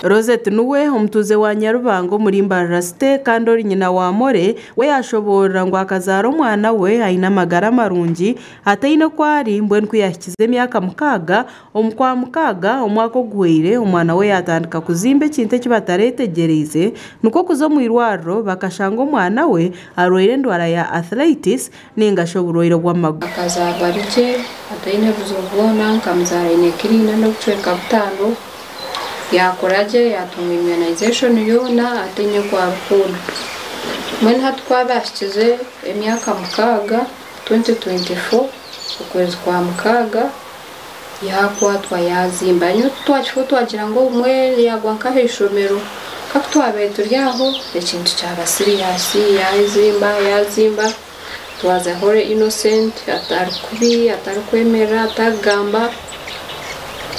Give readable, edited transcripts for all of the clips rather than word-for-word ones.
Rosette Nuwe omutuuze wa Nyarubanga omuri Mbarara City kandi ori nyina wa More we yashoboorora ngu akazaara omwana we aine amagara marungi ataine oku ari mbwenu ku yaahikize emyaka mukaaga omu Kwamukaaga omwaka oguhweire omwana we yaatandika kuzimba ekintu eki batareetegyereize nikwo kuza omu irwariro bakashanga omwana we arwaire endwara ya arthritis ninga shi oburwaire bw'amaguru. Akazaarwa ari gye ataine buzibu bwona, nkamuzaara aine kiro ina n'obucweka butaano, yaakura gye yaatunga immunization yoona ataine ku arikuhurira. Mbwenu hati ku aba ahikize emyaka mukaaga, 2024, okwezi kwa mukaaga, yaakwatwa yaazimba. Nyowe titwakifaho twagira ngu obumwe yaagwa nk'aha ishomero. Kwonka ku twabaire turi aho ekintu kyaba serious yaazimba yaazimba twaza Holy Innocent atari kubi atarikwemerera atarikugamba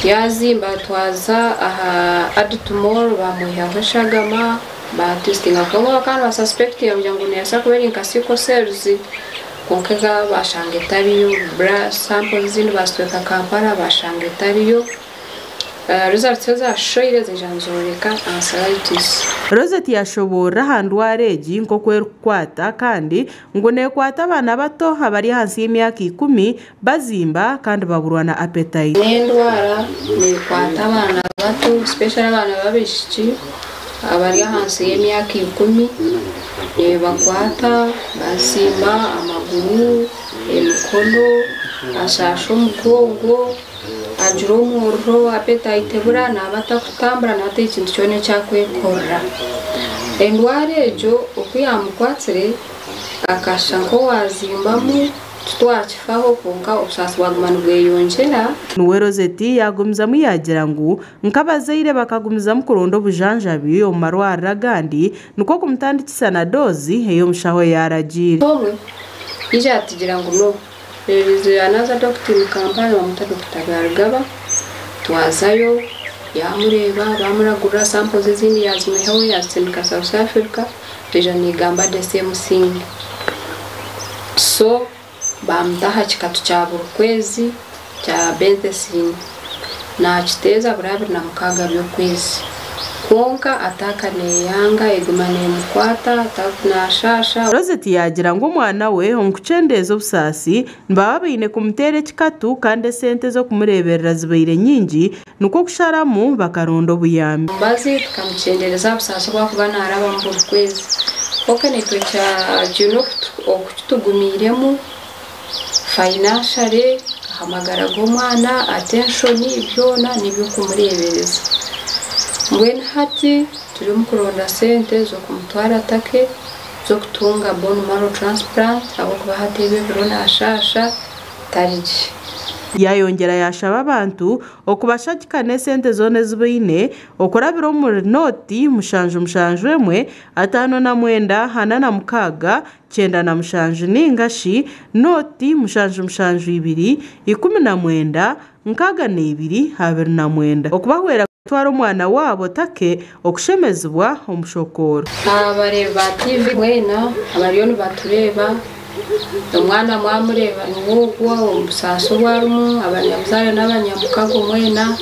yaazimba twaza aha Adtmore baamwihaho eshagama baatesitinga kwonka bakaba nibasuspectinga kugira ngu neebaasa kuba eri nka sickle cells kwonka baashanga etariyo blood samples ezindi baazitweka Kampala baashanga etariyo. Results ezashoire zaija nizooreka arthritis. Rosette yashoboorora aha ndwara egi nk'oku erikukwata kandi ngu neekwata abaana bato abari ahansi y'emyaka ikumi bazimba kandi baburwa na appetite. N'endwara neekwata abaana bato especially abaana b'abaishiki abari ahansi y'emyaka ikumi neebakwata bazimba amaguru, emikono, ashaasha omugongo. Agira omuriro, appetite ebura, naaba atarikutambura naaba ataine kintu kyona eki arikwekorera. Endwara egyo oku yaamukwatsire akashusha nk'owaazimbamu titwakifaho kwonka obusaasi bwaguma nibweyongyera. Niwe Rosette yaagumizamu yaagira ngu nk'abazaire bakagumizamu kuronda obujanjabi omu marwariro agandi nikwo kumutandikisa na doozi ei omushaho yaaragiire. Omwe yaija yaatugira ngu no. There is another doctor in Kampala nibamweta Dokita Byarugaba, twazayo yamureeba bamuragurira samples ezindi yazimwihaho yazitsindika South Africa yaija nigamba the same thing. So bamuta aha kikatu kya buri kwezi kya Benthecin nakiteeza buri 26 by'okwezi. Kwonka ataaka neeyanga, eguma neemukwata, naashaasha. Rosette yaagira ngu omwana we omu kukyendeeza obusaasi nibaba baine kumuteera ekikatu kandi esente z'okumureeberera zibaire nyingi nikwo kusharamu bakaronda obuyambi. Omubazi tukamukyendeereza aha busaasi obu arikuba naarabamu buri kwezi. Kwonka naitwe kyagira okukitugumiiremu financially, aha magara g'omwana, attention byona n'eby'okumureebereza. Mbwenu hati turi omu kuronda sente z'okumutwara Turkey z'okutunga bone marrow transplant ahabw'okuba hati ebi ebiro naashaasha tari gye. Yaayongyera yaashaba abantu okubashagika n'esente zoona ezi baine okurabira omuri nooti mushanju mushanju emwe 59 46 97 ninga shi nooti mushanju mushanju ibiri 19 62 29 okubahwera kutwara omwana waabo Turkey okushemezibwa omushokooro. Abareebi ba TV mwena abariyo nibatureeba, omwana mwamureeba niwe ogwo omu busaasi obu arimu, abanyabuzaare n'abanyamukago mwena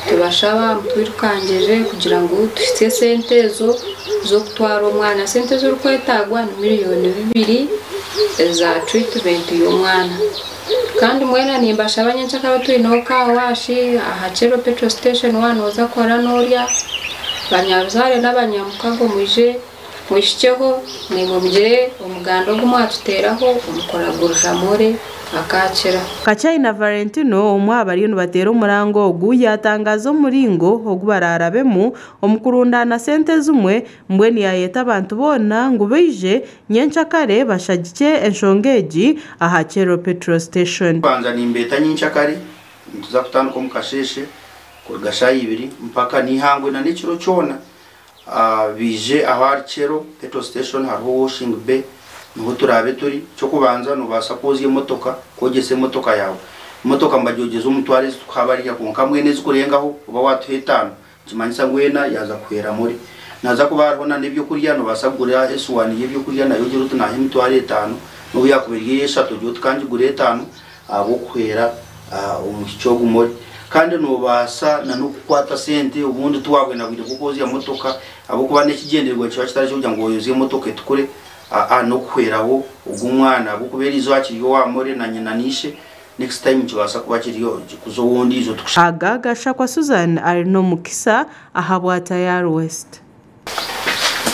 tubashaba mutwirukangirire kugira ngu tuhitsye esente ezo z'okutwara omwana. Esente ezirikwetaagwa ni miriyoni bibiri eza treatment y'omwana. Kandi mwena nimbashaba nyencakare twineho car wash aha Kyero petrol station waaba nooza kukora n'orya, abanyabuzaare n'abanyamukago mwije mwishukyeho naimwe mugire omuganda ogu mwatuteeraho omu kuragurira More akaakira. Kachaina Valentino omwe aha bariyo nibateera omuranga ogu yaatangaza omuringo ogu baraarabemu omu kurundaana sente ezimwe mbwenu yaayeta abantu boona ngu baije nyencakare bashagikye enshonga egi aha Kyero petrol station. Kubanza nimbeeta nyencakare, nituza kutandika omu kasheeshe kuruga shaaha ibiri mpaka n'eihangwe na n'ekiro kyona. Baije aho ahari Kyero petrol station hariho washing bay niho turaabe turi. Eky'okubanza noobaasa kwozya emotoka, kwogyesa emotoka yaawe. Emotoka nibagyogyeza omutwaro ezi tukuha bariya kwonka mbwenu ezikurengaho oba waatuha etaano nikimanyisa ngu ena yaaza kuhwera muri. Naza kuba hariho na n'ebyokurya, nobaasa kugura esuwaani y'ebyokurya nayo ogire oti naaha 50,000, n'obu yaakuba eri ey'eshatu ogire oti kangigure 5 ahabw'okuhwera omwishiki ogu Molly. Kandi nobaasa na n'okukwata sente obundi tiwabwenda bwire bw'okwozya motoka ahabw'okuba n'ekigyendererwa kiba kitari ekyokugira ngu oyozye emotoka etukure, aa n'okuhweraho ogu omwana ahabw'okuba eriizooba akiri owa Molly na nyina na ishe, next time kibaasa kuba kiri kuza ow'ondiijo. Aga gashakwa Susan ari n'omukisa ahabwa Tayari West.